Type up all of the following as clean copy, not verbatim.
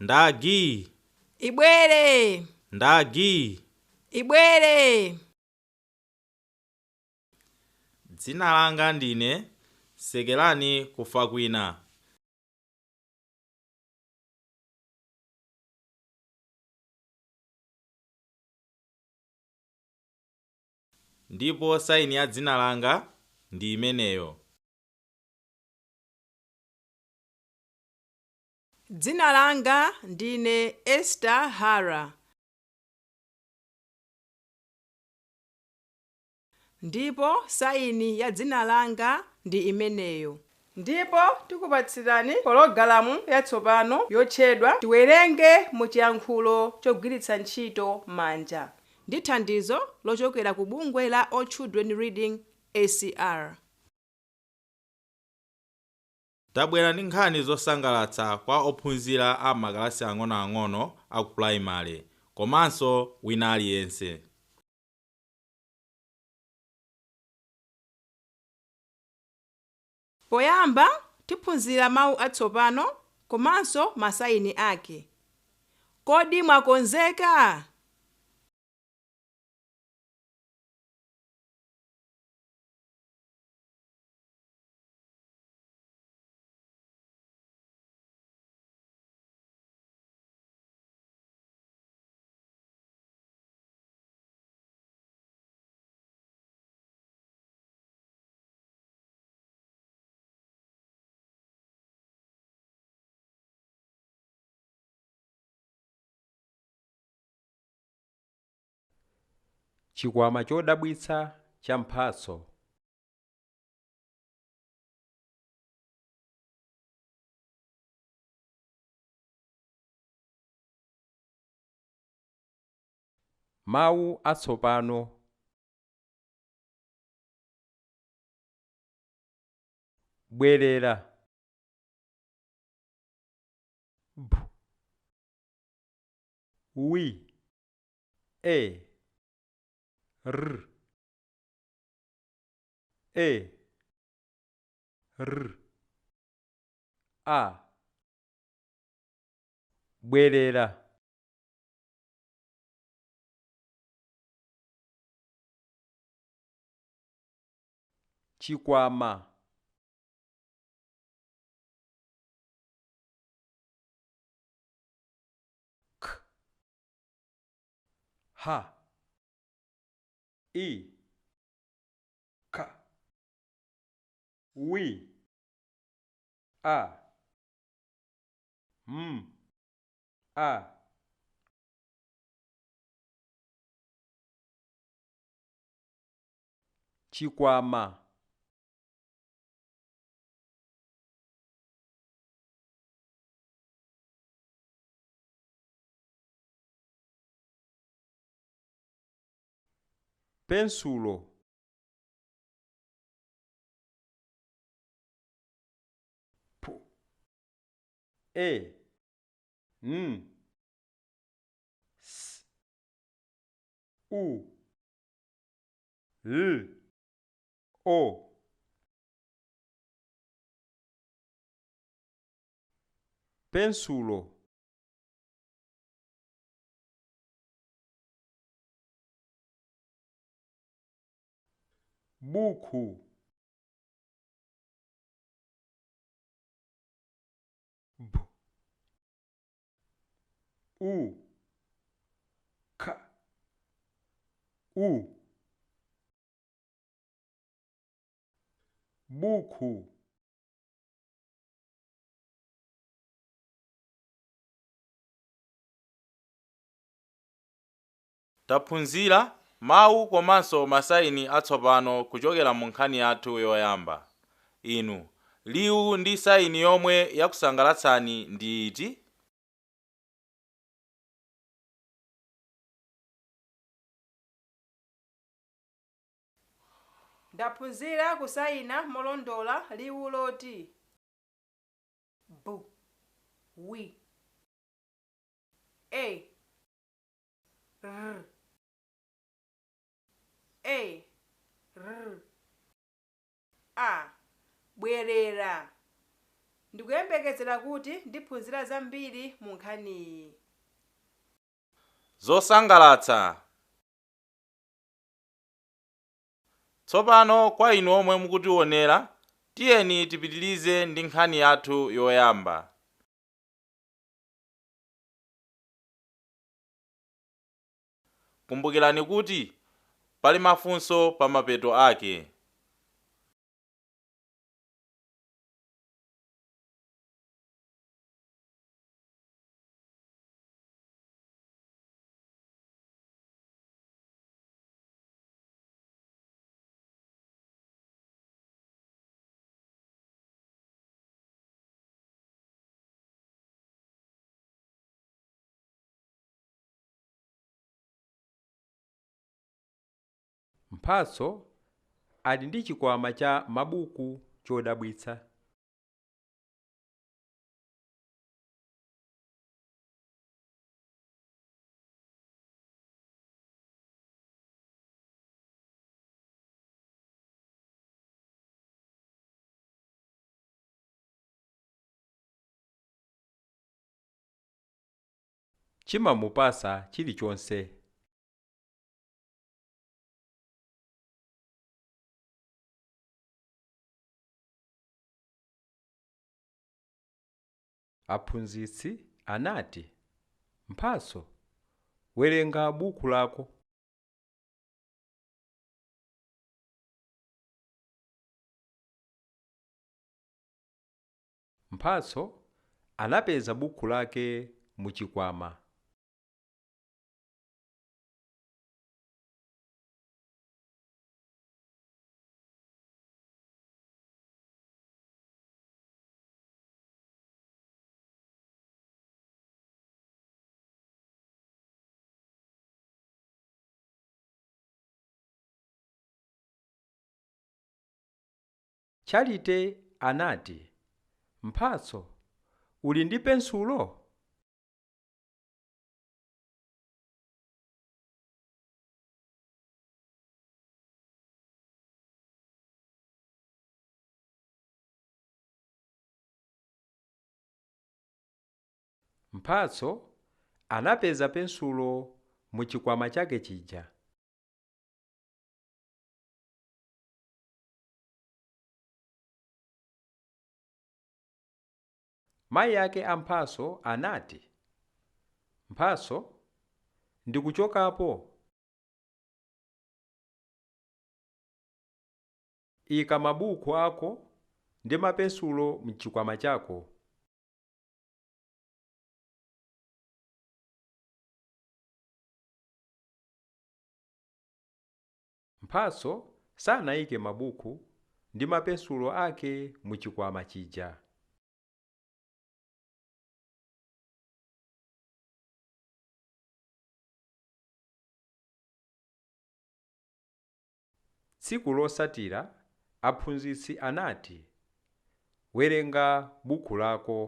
Ndagi. Ibwere. Ndagi. Ibwere. Dzina langa ndine Sekelani kufa kwina. Ndipo saini ya dzina langa ndi imeneyo. Dzina langa ndine Esther Hara. Ndipo saini ya dzina langa ndi imeneyo. Ndipo tikupatsirani pologalamu yatsopano yotchedwa Tiwerenge mu chiyankhulo chogwiritsa ntchito manja ndi thandizo lochokera ku bungwe la All Children Reading, ACR. Tabwera ndi nkhani zosangalatsa kwa ophunzira a makalasi ang'onoang'ono a ku pulaimale komanso wina aliyense. Poyamba tiphunzira mawu atsopano komanso masayini ake. Kodi mwakonzeka? Chikwama chodabwitsa cha mphatso. Mawu atsopano. Bwerera. B, W, E, R, E, R, A. Bwerera. Chikwama. K, H, I, K, W, A, M, A. Chikwama. Pensulo. P, E, N, S, U, L, O. Pensulo. Buku. B, U, K, U. Buku. Taphunzira mawu komanso masayini atsopano kuchokera mu nkhani yathu yoyamba. Inu, liwu ndi sayini yomwe yakusangalatsani ndi iti? Ndaphunzira kusayina molondola liwu loti b, w, a, r, a, r, a. Bwerera. Ndikuyembekezera kuti ndiphunzira zambiri mu nkhaniyi. Zosangalatsa. Tsopano kwa inu omwe mukutionera, tiyeni tipitilize ndi nkhani yathu yoyamba. Kumbukirani kuti pali mafunso pa mapeto ake. Mphatso ali ndi chikwama cha mabuku chodabwitsa. Chimamupasa chilichonse. Aphunzitsi anati, Mphatso, werenga buku lako. Mphatso anapeza buku lake muchikwama. Charity anati, Mphatso, uli ndi pensulo? Mphatso anapeza pensulo muchikwama chake chija. Mayi ake a Mphatso anati, Mphatso, ndikuchokapo. Ika mabuku ako ndi mapensulo mchikwama chako. Mphatso sanayike mabuku ndi mapensulo ake muchikwama chija. Tsiku losatira aphunzitsi anati, werenga buku lako.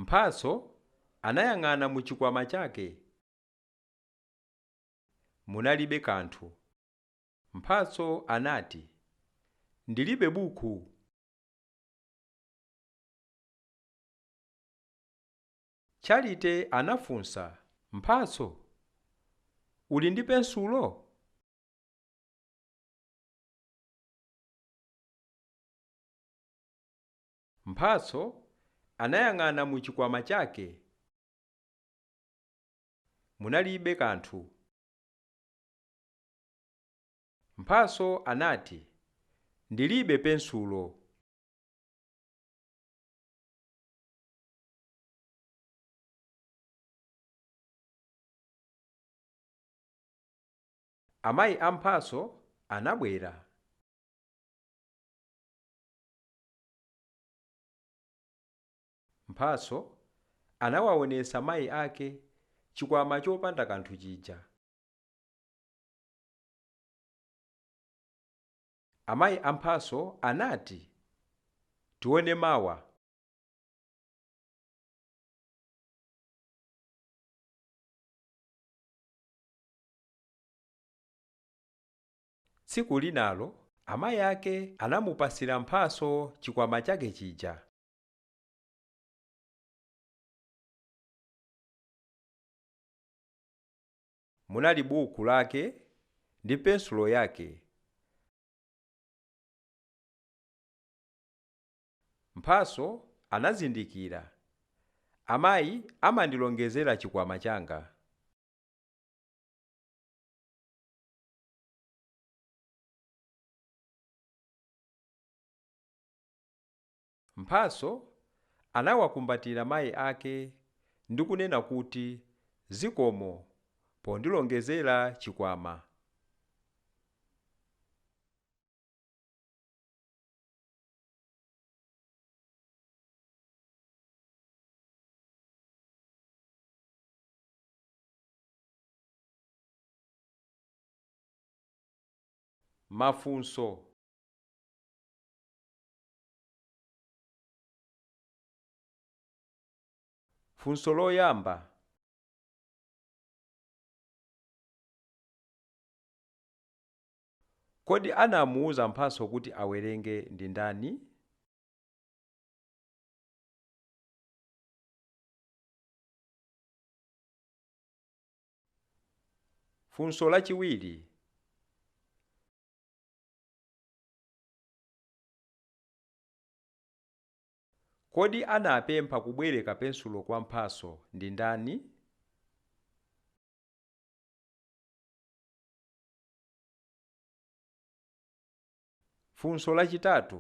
Mphatso anayang'ana muchikwama chake. Munalibe kanthu. Mphatso anati, ndilibe buku. Charity anafunsa, Mphatso, uli ndi pensulo? Mphatso anayang'ana muchikwama chake. Munalibe kanthu. Mphatso anati, ndilibe pensulo. Amayi a Mphatso anabwera. Mphatso anawaonetsa mayi ake chikwama chopanda kanthu chija. Amayi a Mphatso anati, tione mawa. Tsiku linalo amayi ake anamupasira Mphaso chikwama chake chija. Munali buku lake ndi pensulo yake. Mphaso anazindikira, amayi amandilongezera chikwama changa. Mphaso anawakumbatira mayi ake ndi kunena kuti zikomo pondilongezera chikwama. Mafunso. Funso loyamba. Kodi anamuwuza Mphaso kuti awerenge ndi ndani? Funso lachiwiri. Kodi anapempha kubwereka pensulo kwa Mphaso ndi ndani? Funso lachitatu.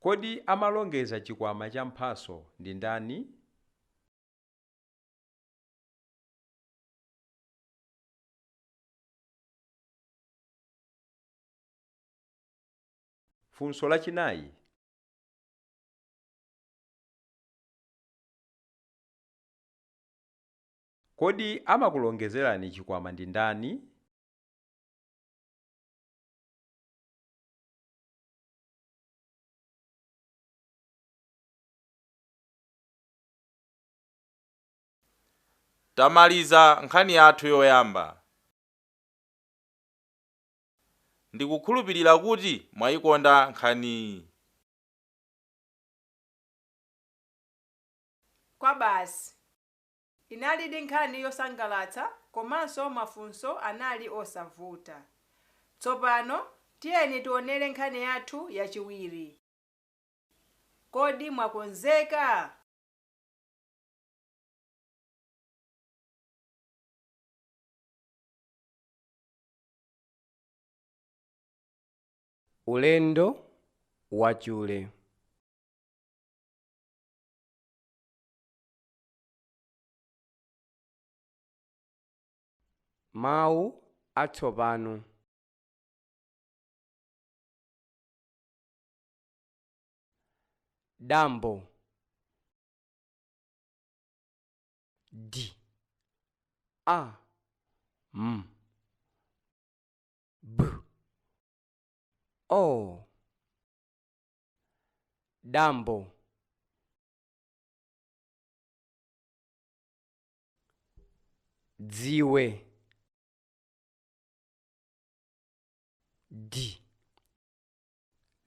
Kodi amalongeza chikwama cha Mphaso ndi ndani? Funso lachinayi. Kodi amakulongezerani chikwama ndi ndani? Tamaliza nkhani yathu yoyamba. Ndikukhulupirira kuti mwayikonda nkhaniyi. Kwa basi inalidi nkhani yosangalatsa komanso mafunso anali osavuta. Tsopano tiyeni tionere nkhani yathu yachiwiri. Kodi mwakonzeka? Ulendo wachule. Mawu atsopano. Dambo. D A M B O. Dambo. Dziwe. D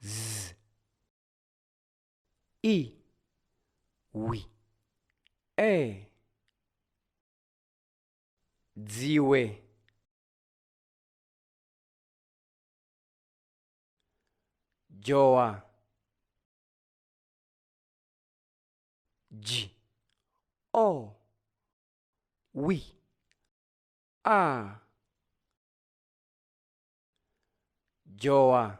Z I W E. Dziwe. Joa. G O W A. Joa.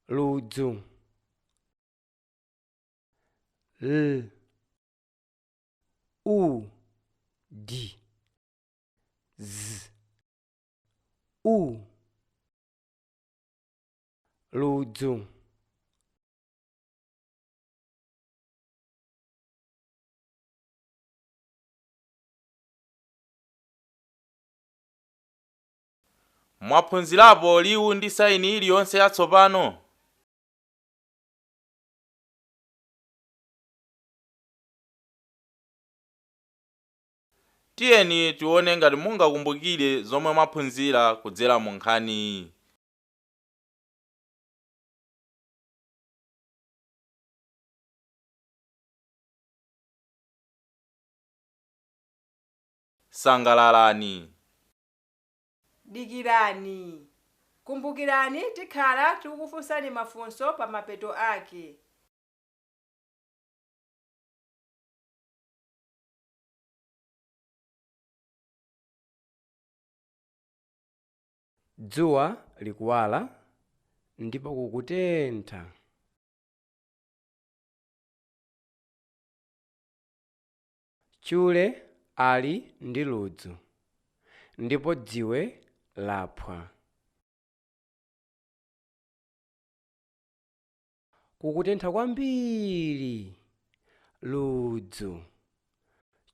Ludzu. L U D Z U. Ludzu. Mwaphunzirapo liwu ndi saini iliyonse yatsopano? Tiyeni tione ngati mungakumbukire zomwe mwaphunzira kudzera mu nkhaniyi. Sangalalani. Dikirani. Kumbukirani tikhala tikukufunsani mafunso pa mapeto ake. Dzuwa likuwala ndipo kukutentha. Chule ali ndi ludzu ndipo dziwe laphwa. Kukutentha kwambiri, ludzu.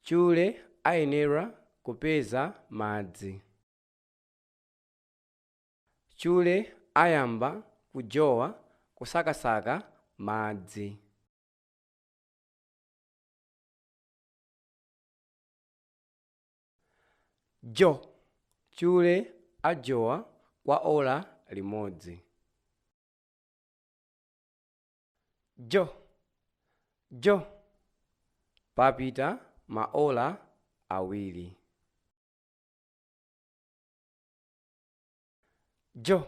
Chule ayenera kupeza madzi. Chule ayamba kujowa kusakasaka madzi. Jo, chule ajowa kwa ola limodzi. Jo, jo, papita maola awiri. Jo,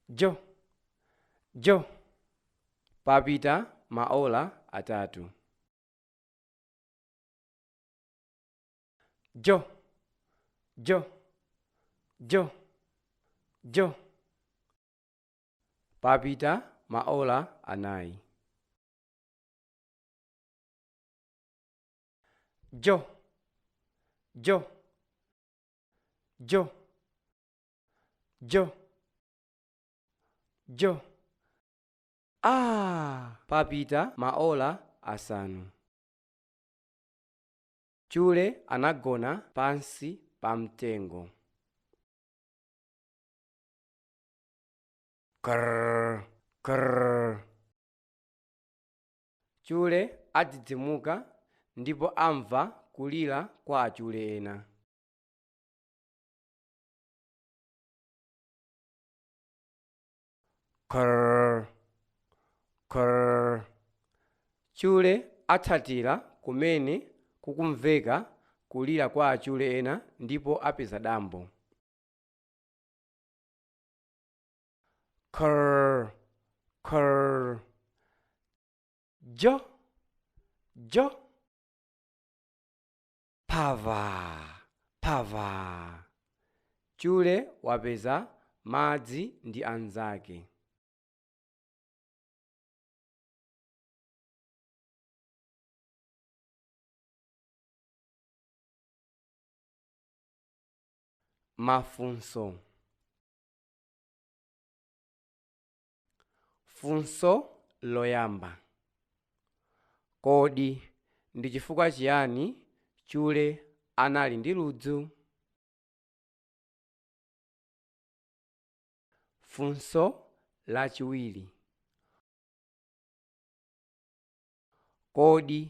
jo, jo, papita maola atatu. Jo, jo, jo, jo, papita maola anayi. Jo, jo, jo, jo, jo. Ah, papita maola asanu. Chule anagona pansi pa mtengo. Krrr, krrr. Chule adzidzimuka ndipo amva kulira kwa achule ena. Krrr, krrr. Chule atsatira kumene kukumveka kulira kwa achule ena ndipo apeza dambo. Krrr, krrr. Jo, jo. Pava, pava. Chule wapeza madzi ndi anzake. Mafunso. Funso loyamba. Kodi ndi chifukwa chiyani chule anali ndi ludzu? Funso lachiwiri. Kodi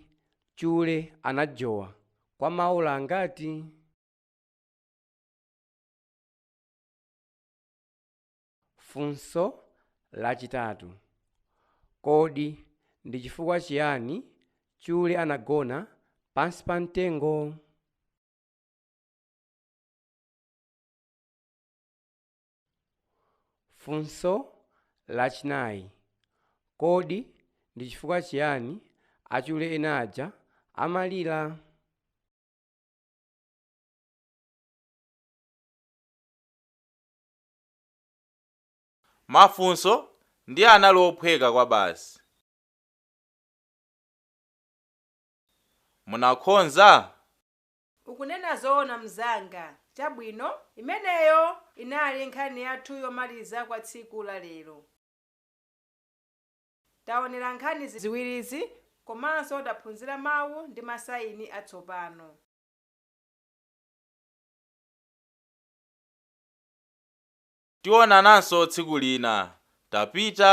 chule anajowa kwa maola angati? Funso lachitatu. Kodi ndi chifukwa chiyani chule anagona pansi pa mtengo? Funso lachinayi. Kodi ndi chifukwa chiyani achule ena aja amalira? Mafunso ndi anali ophweka kwa basi. Munakhonza? Ukunena zoona mzanga. Chabwino, imeneyo inali nkhani yathu yomaliza kwa tsiku la lero. Taonera nkhani ziwirizi komanso taphunzira mawu ndi masayini atsopano. Tionananso tsiku lina. Tapita.